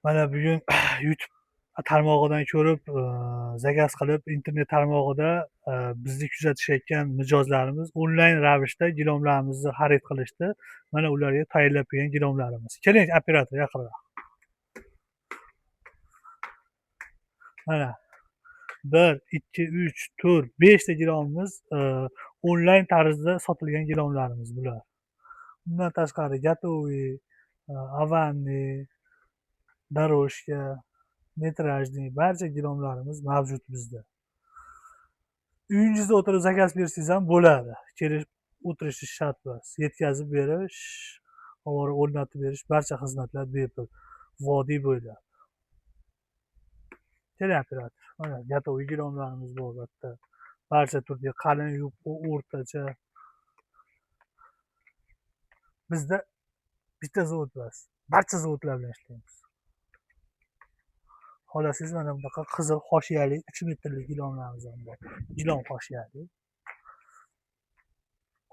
Mana bugun YouTube tarmog'idan ko'rib, zakaz qilib, internet tarmog'ida bizni kuzatishayotgan mijozlarimiz onlayn ravishda gilomlarimizni xarid qilishdi. Mana ularga tayyorlab qo'ygan gilomlarimiz. Keling, operator yaqinroq. Mana 1, 2, 3, 4, 5 ta gilomimiz onlayn tarzda sotilgan gilomlarimiz bular. Undan tashqari готовый, avanni, дорожка, metrajniy barcha gilomlarimiz mavjud bizda. Uyingizda o'tirib zakaz bersangiz ham bo'ladi. Kelib o'tirishingiz shart emas. Yetkazib berish, ovora o'rnatib berish barcha xizmatlar bepul. Vodiy bo'ylab. Keling operator. Mana готовый gilomlarimiz bor bu yerda. Barcha turdagi qalin, yupqa, o'rtacha. Bizda bitta zavod emas, barcha zavodlar bilan ishlaymiz. Xohlasangiz mana bunaqa qizil hoshiyali 3 metrlik gilomlarimiz ham bor. Gilom hoshiyali.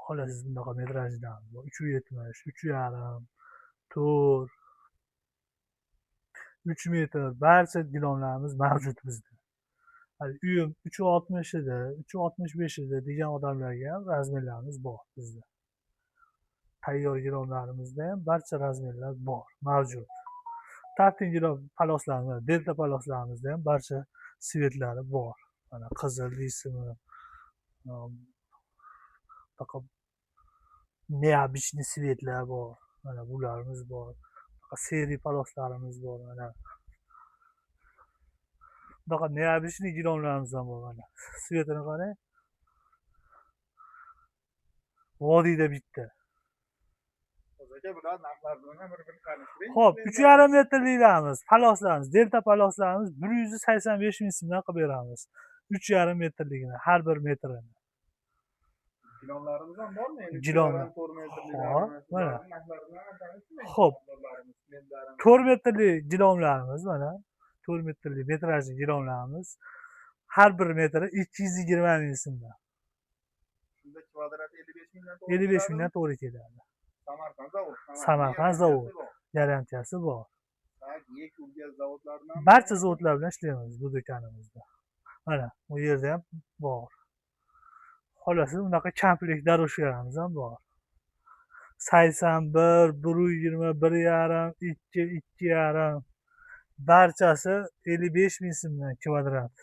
Xohlasangiz bunaqa metrajdan bor. 3.70, 3.5, 4, 3 metr barcha gilomlarimiz mavjud bizda. Hali uyim 3.60 edi, 3.65 edi degan odamlarga ham razmerlarimiz bor bizda. Tayyor gilomlarimizda ham barcha razmerlar bor, mavjud. Tartin gilom paloslarimiz, delta paloslarimizda ham barcha svetlari bor. Mana qizil deysizmi, bunaqa необычный svetlar bor. Mana bularimiz bor. Bunaqa seriy paloslarimiz bor mana. Bunaqa необычный gilomlarimiz ham bor mana. Svetini qarang. Vodiyda bitta. Aka, bular narxlar bilan ham bir-birini tanishtiring. Xo'p, 3.5 metrliklarimiz, paloslarimiz, delta paloslarimiz 185 ming so'mdan qilib beramiz. 3.5 metrligini, har bir metrini. Gilomlarimiz ham bormi endi? Gilomlar. 4 metrliklarimiz. Xo'p, mana. Ularning narxlari bilan ham tanishtiring. Xo'p. Mebellarimiz, mebellarimiz. 4 metrlik gilomlarimiz mana 4 metrlik metrajli gilomlarimiz har bir metri 220 ming so'mdan. Shunda kvadrat 55 mingdan to'g'ri 55 keladi. Mingdan to'g'ri keladi. Samarqand zavod. Samarqand zavod. Garantiyasi bor. Tak, Yek Urgaz zavodlaridan. Barcha zavodlar bilan ishlaymiz bu do'konimizda. Mana bu yerda ham bor. Xohlasa unaqa komplekt дорожка larimiz ham bor. 81, 1.20, 1.5, 2, 2.5 barchasi 55 ming so'mdan kvadrat.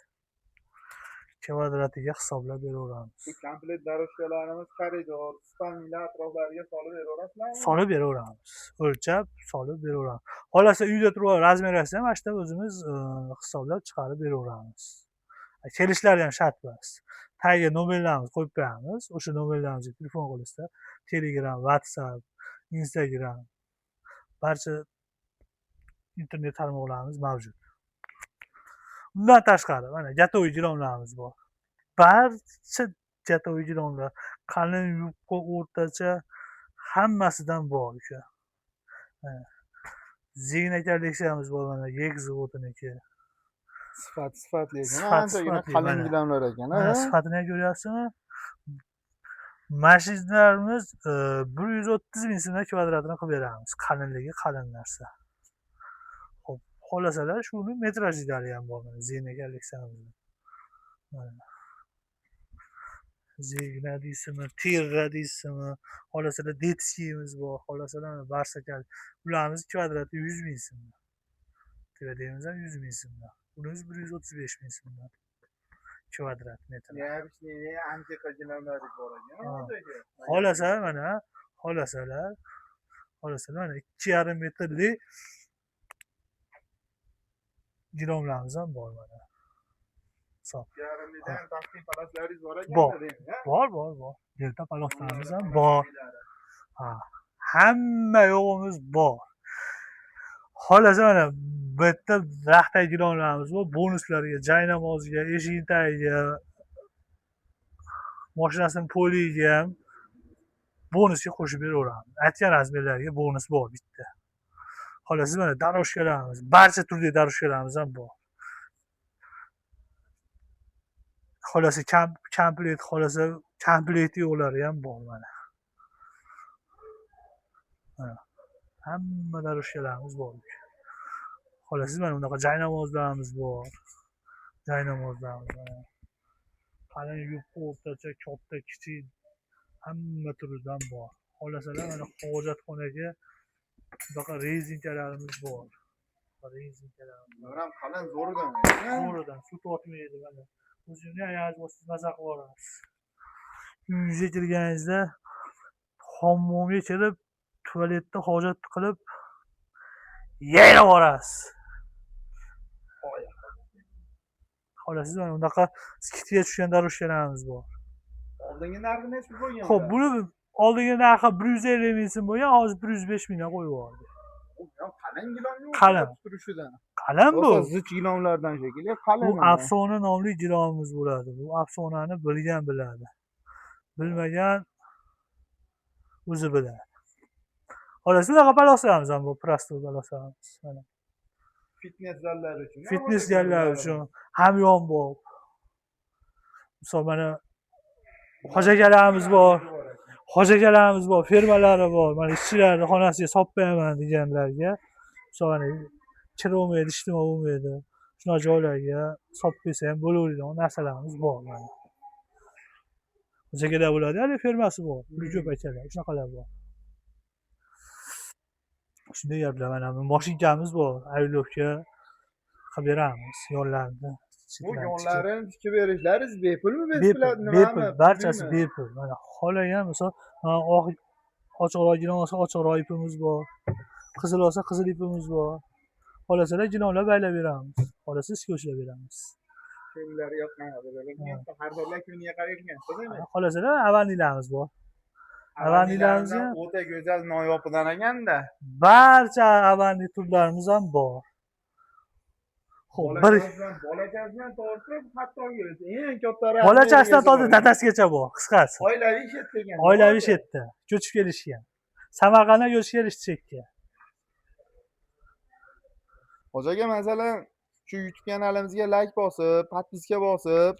Kvadratiga hisoblab beraveramiz. Bu komplekt дорожка larimiz koridor, spalnilar atroflariga solib beraverasizlarmi? Solib beraveramiz. O'lchab solib beraveramiz. Xohlasa uyda turib olib razmer ham mana shu yerda o'zimiz hisoblab chiqarib beraveramiz. Kelishlari ham shart emas. Tagiga nomerlarimizni qo'yib qo'yamiz. O'sha nomerlarimizga telefon qilishsa, Telegram, WhatsApp, Instagram barcha internet tarmoqlarimiz mavjud. Undan tashqari mana готовый gilomlarimiz bor. Barcha готовый gilomlar qalin, yupqa, o'rtacha hammasidan bor uka. Mana Zegna kolleksiyamiz bor mana Yek zavodiniki. Sifat sifatli ekan. Sifat Anchagina sifatli, qalin mana. gilamlar ekan, Mana a? Sifatini ham ko'ryapsizmi? Mashinalarimiz 130 ming so'mdan kvadratini qilib beramiz. Qalinligi qalin narsa. Xo'p, xohlasalar shuni metrajlari ham bor mana Zegna kolleksiyamizda. Mana. Zegna deysizmi, Terra deysizmi, xohlasalar детский imiz bor, xohlasalar mana Barsakal. Ularimiz kvadrati 100 ming so'mdan. Tv ham 100 ming so'mdan. Unimiz 135 ming so'mdan. Kvadrat metr. Необычный antiqa gilamlar bor ekan. Ha. Aka. Xohlasa mana, xohlasalar mana 2.5 metrlik gilomlarimiz ham bor mana. Hisob. Yarimlidan ham taqdim palaslaringiz bor ekan Bor. demak, ha? Bor, bor, bor. Delta paloslarimiz ham bor. Ha. Hamma yo'g'imiz bor. Xohlasa mana bu yerda raxta gilomlarimiz bor. Bonuslarga, jaynamozga, eshik tagiga, mashinasini poliga ham bonusga qo'shib beraveramiz. Aytgan razmerlarga bonus bor bitta. Xohlasa mana дорожка larimiz, barcha turdagi дорожка larimiz ham bor. Xohlasa komplekt, xohlasa komplekti yo'qlari ham bor mana. Mana. Hamma дорожка larimiz bor. Xohlasiz, mana bunaqa jaynamozlarimiz bor. Jaynamozlarimiz mana. Qalin, yupqa, o'rtacha, katta, kichik, hamma turidan bor. Xohlasalar, mana hojatxonaga bunaqa rezinkalarimiz bor. Rezinkalarimiz. Bular ham qalin, zo'ridan. Zo'ridan, suv tortmaydi mana. O'zimni oyog'ingiz bosib maza qilib yuborasiz. Uyingizga kirganingizda hammomga kirib, tualetda hojat qilib yayrab yuborasiz. Xohlasiz, mana bunaqa скидка ga tushgan дорожка larimiz bor. Oldingi narxi nechi pul bo'lgan? Ho'p, buni oldingi narxi 150 ming so'm bo'lgan, hozir 105 mingdan qo'yib yubordik. Bu ham qalin gilam yo'q. Qalin. Turishidan. Qalin bu. Rosa zich gilamlardan shekilli, qalin. Bu ama. Afsona nomli gilomimiz bo'ladi. Bu afsonani bilgan biladi. Bilmagan o'zi biladi. Xolos, bunaqa paloslarimiz ham bu, простой paloslarimiz. Mana. Fitness zallari uchun. Fitness zallar uchun hamyonbop. Misol, mana hoji akalarimiz bor. Hoji akalarimiz bor, fermalari bor. Mana ishchilarni xonasiga solib qo'yaman deganlarga, misol, mana kir bo'lmaydi, ijtimo bo'lmaydi. Shunaqa joylarga solib qo'ysa ham bo'laveradigan narsalarimiz bor mana. Hoji akalar bo'ladi, hali fermasi bor, puli ko'p akalar, shunaqalar bor. Shunday gaplar, mana bu moshinkamiz bor, avilovka qilib beramiz yonlarini. Bu yonlarini tikib berishlaringiz bepulmi? Bepul, Bepul, bepul, barchasi bepul. Mana xohlagan, misol, mana oq, ochiqroq gilam olsa, ochiqroq ipimiz bor. Qizil olsa, qizil ipimiz bor. Xohlasalar, gilamlar baylab beramiz. Xohlasa, скотч lab beramiz. Ko'ngillari yoqqan, har kuniga qaraydigan, demak. Xohlasalar, avaniylarimiz bor. Avaniylarimiz Avaniylarimiz o'ta go'zal, noyobidan ekanda. Barcha avani turlarimiz ham bor. Xo'p, bir Bolachasidan tortib hattoki eng katta bolachasidan tortib dadasigacha bor, qisqasi. Oilaviy shet degan. Oilaviy shetda ko'chib kelishgan. Samarqanddan ko'chib kelishdi chekka. Hoji aka, masalan, shu YouTube kanalimizga layk bosib, подписка bosib,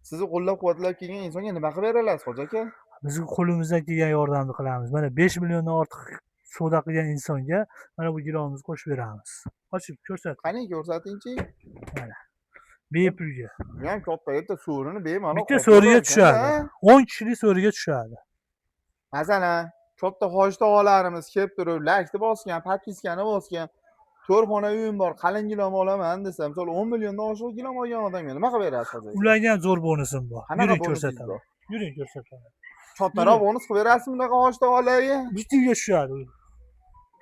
sizni qo'llab-quvvatlab kelgan insonga nima qilib bera olasiz, hoji aka? Bizni qo'limizdan kelgan yordamni qilamiz. Mana 5 milliondan ortiq savdo qilgan insonga mana bu gilomimizni qo'shib beramiz. Ochib ko'rsat. Qani, ko'rsatingchi. Bepulga. Bu ham katta, bitta so'rini bemalol Bitta qoplab so'riga olgan, tushadi. a? 10 kishilik so'riga tushadi. Masalan, katta hoji tog'alarimiz kelib turib, laykni bosgan, подписка ni bosgan, to'rt xona uyim bor, qalin gilom olaman desa, misol, 10 milliondan oshiq gilom olgan odamga nima qilib berasiz, hoji aka? Ularga ham zo'r bonusim bor. Qanaqa Yuring, bonusingiz ko'rsataman. bor? Yuring, ko'rsataman. Kattaroq bonus qilib berasizmi bunaqa hoji tog'alarga? Bitta uyga tushadi u.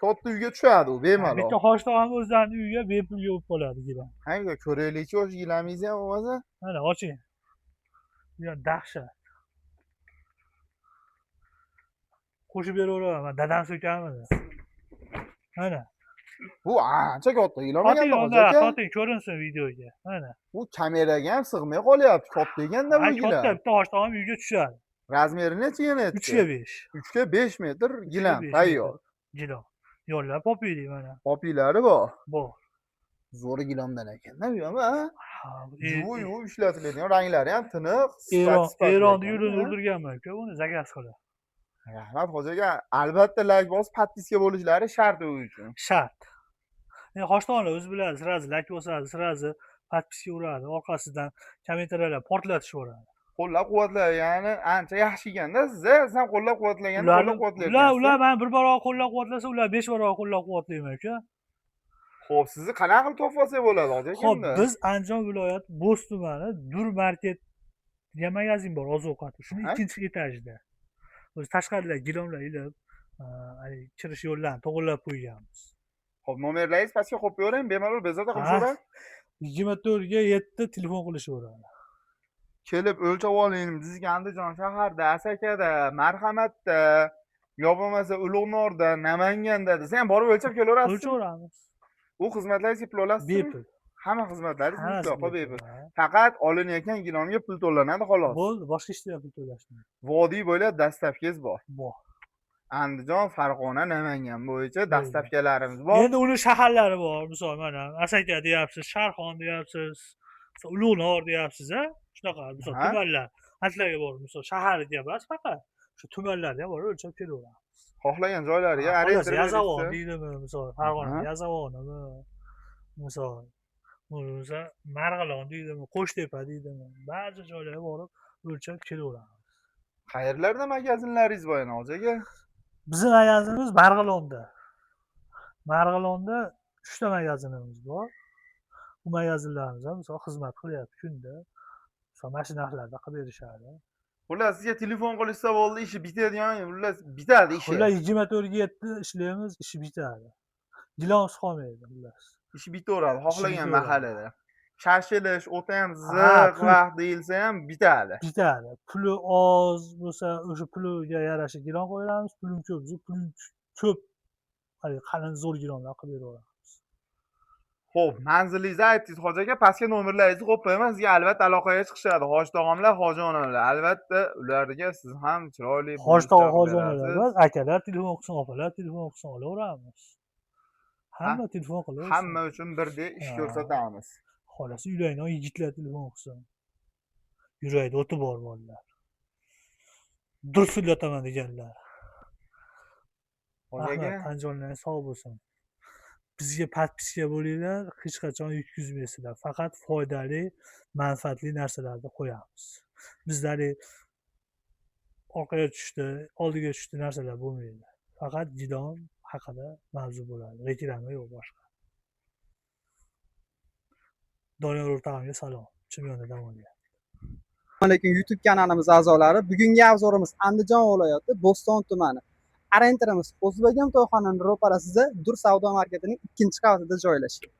Katta uyga tushadi u bemalol. Bitta hoji tog'am o'zlarini uyiga bepulga bo'lib qoladi gilam. Hanga, ko'raylikchi o'sha gilamingizni ham bo'lmasa. Mana, oching. Bu ham dahshat. Qo'shib beraveraman. Dadam so'kamidi? Mana. Bu ancha katta gilam Toting ekanda, hoji unda, aka. toting, ko'rinsin videoga. Mana. Bu kameraga ham sig'may qolyapti. Katta ekanda bu Ha, katta gilam. bitta hoji tog'am uyga tushadi. Размер i necha yana? 3 ga 5. 3 ga 5 metr gilam tayyor. Gilam. Yo'llab olib mana. Popilari bor. Bor. Zo'r gilamdan ekanda bu ham, ha? Ha, bu Yuvib yuvib ishlatiladigan, ranglari ham tiniq, Eron, sifat sifatli Eronni ekan, yo'lini ha? urdirganman uka, uni заказ qilib. Rahmat, hoji aka. Albatta layk bosib, подписка bo'lishlari shart u uchun. Shart. Endi hoji tog'alar o'zi biladi, сразу layk bosadi, сразу подписка uradi, orqasidan kommentariyalar portlatishib yuboradi. Qo'llab-quvvatlayotgani ancha yaxshi ekanda siz, siz ham qo'llab-quvvatlaganda Ular qo'llab-quvvatlayotgansiz. ular mani bir barobar qo'llab-quvvatlasa, ular besh barobar qo'llab-quvvatlayman uka. Xo'p, sizni qanaqa qilib topib olsak bo'ladi, hoji aka Xo'p, unda? biz Andijon viloyati Bo'z tumani Dur Market degan magazin bor, oziq-ovqat. Shuni Ha? ikkinchi etajida. O'zi tashqarilar gilamlar ilib, haligi kirish yo'llarini to'g'irlab qo'yganmiz. Xo'p, nomerlaringiz pastga qo'yib bering, bemalol bezovta Ha. qilishaveradi. 24 ga 7 telefon qilishaveradi. Kelib o'lchab oling. Bizga Andijon shaharida, Asakada, Marhamatda, yo bo'lmasa Ulug'norda, Namanganda desa ham borib o'lchab kelaverasiz. O'lchaveramiz. U xizmatlaringizga pul olasizmi? Bepul. Hamma xizmatlaringiz Hammasi mutlaqo bepul. bepul. Ha. Faqat olinayotgan gilomga pul to'lanadi, xolos. Bo'ldi, boshqa ishda pul to'lashmaydi. Vodiy bo'ylab доставка ngiz bor. Bor. Andijon, Farg'ona, Namangan bo'yicha доставка larimiz bor. Endi uni shaharlari bor. Misol, mana Asaka deyapsiz, Sharxon deyapsiz, misol, Ulug'nor deyapsiz, a? Shunaqa, misol, Ha. tumanlar. Atlarga borib, misol, shaharga emas, faqat shu tumanlarga ham borib o'lchab kelaveramiz. Xohlagan joylariga Xullas, arendra Yazovon berishsa. deydimi, misol, Farg'ona Aha. Yazovonimi? Misol, bo'lmasa Marg'ilon deydimi, Qo'shtepa deydimi, barcha joylarga borib o'lchab kelaveramiz. Qayerlarda magazinlaringiz bor yana, hoji aka? Bizni magazinimiz Marg'ilonda. Marg'ilonda 3 ta magazinimiz bor. Bu magazinlarimiz ham, misol, xizmat qilyapti kunda. Misol, mana shu narxlarda qilib berishadi. Xullas, sizga telefon qilishsa bo'ldi, ishi bitadigan, xullas, bitadi ishi. Xullas, 24:7 ishlaymiz, ishi bitadi. Gilamsiz qolmaydi, xullas. Ishi bitaveradi xohlagan bitaveradi. mahallada. Shashilish, o'ta ham ziq pul- vaqt deyilsa ham bitadi. Bitadi. Puli oz bo'lsa, o'sha puliga yarasha gilam qo'yamiz, pulim ko'p bo'lsa, pulim ko'p, haligi qalin, zo'r gilamlar qilib beraveramiz. Xo'p, manzilingizni aytdingiz, hoji aka, pastga nomerlaringizni qo'yib qo'yaman, sizga albatta aloqaga chiqishadi. Hoji tog'amlar, hoji onalar, albatta ularga siz ham chiroyli Hoji tog'a, bonuslar hoji onalar berasiz. Emas, akalar telefon qilsin, opalar telefon qilsin, olaveramiz. Hamma telefon qilaversin. Hamma uchun birdek ish ko'rsatamiz. Xohlasa, uylangan yigitlar telefon qilsin. Yuragida o'ti bor bolalar. Dursillataman deganlar. Hoji aka, Rahmat, andijonlaring sog' bo'lsin. Bizga подписка bo'linglar, hech qachon yutqizmaysizlar. Faqat foydali, manfaatli narsalarni qo'yamiz. Bizda haligi orqaga tushdi, oldiga tushdi narsalar bo'lmaydi. Faqat gilam haqida mavzu bo'ladi. Reklama yo'q boshqa. Doniyor o'rtog'imga salom. Chimyonda dam olyapti. Assalomu alaykum, YouTube kanalimiz a'zolari. Bugungi обзор imiz Andijon viloyati Bo'ston tumani. Orientirimiz O'zbegim to'yxonaning ro'parasida Dur savdo marketining ikkinchi qavatida joylashgan.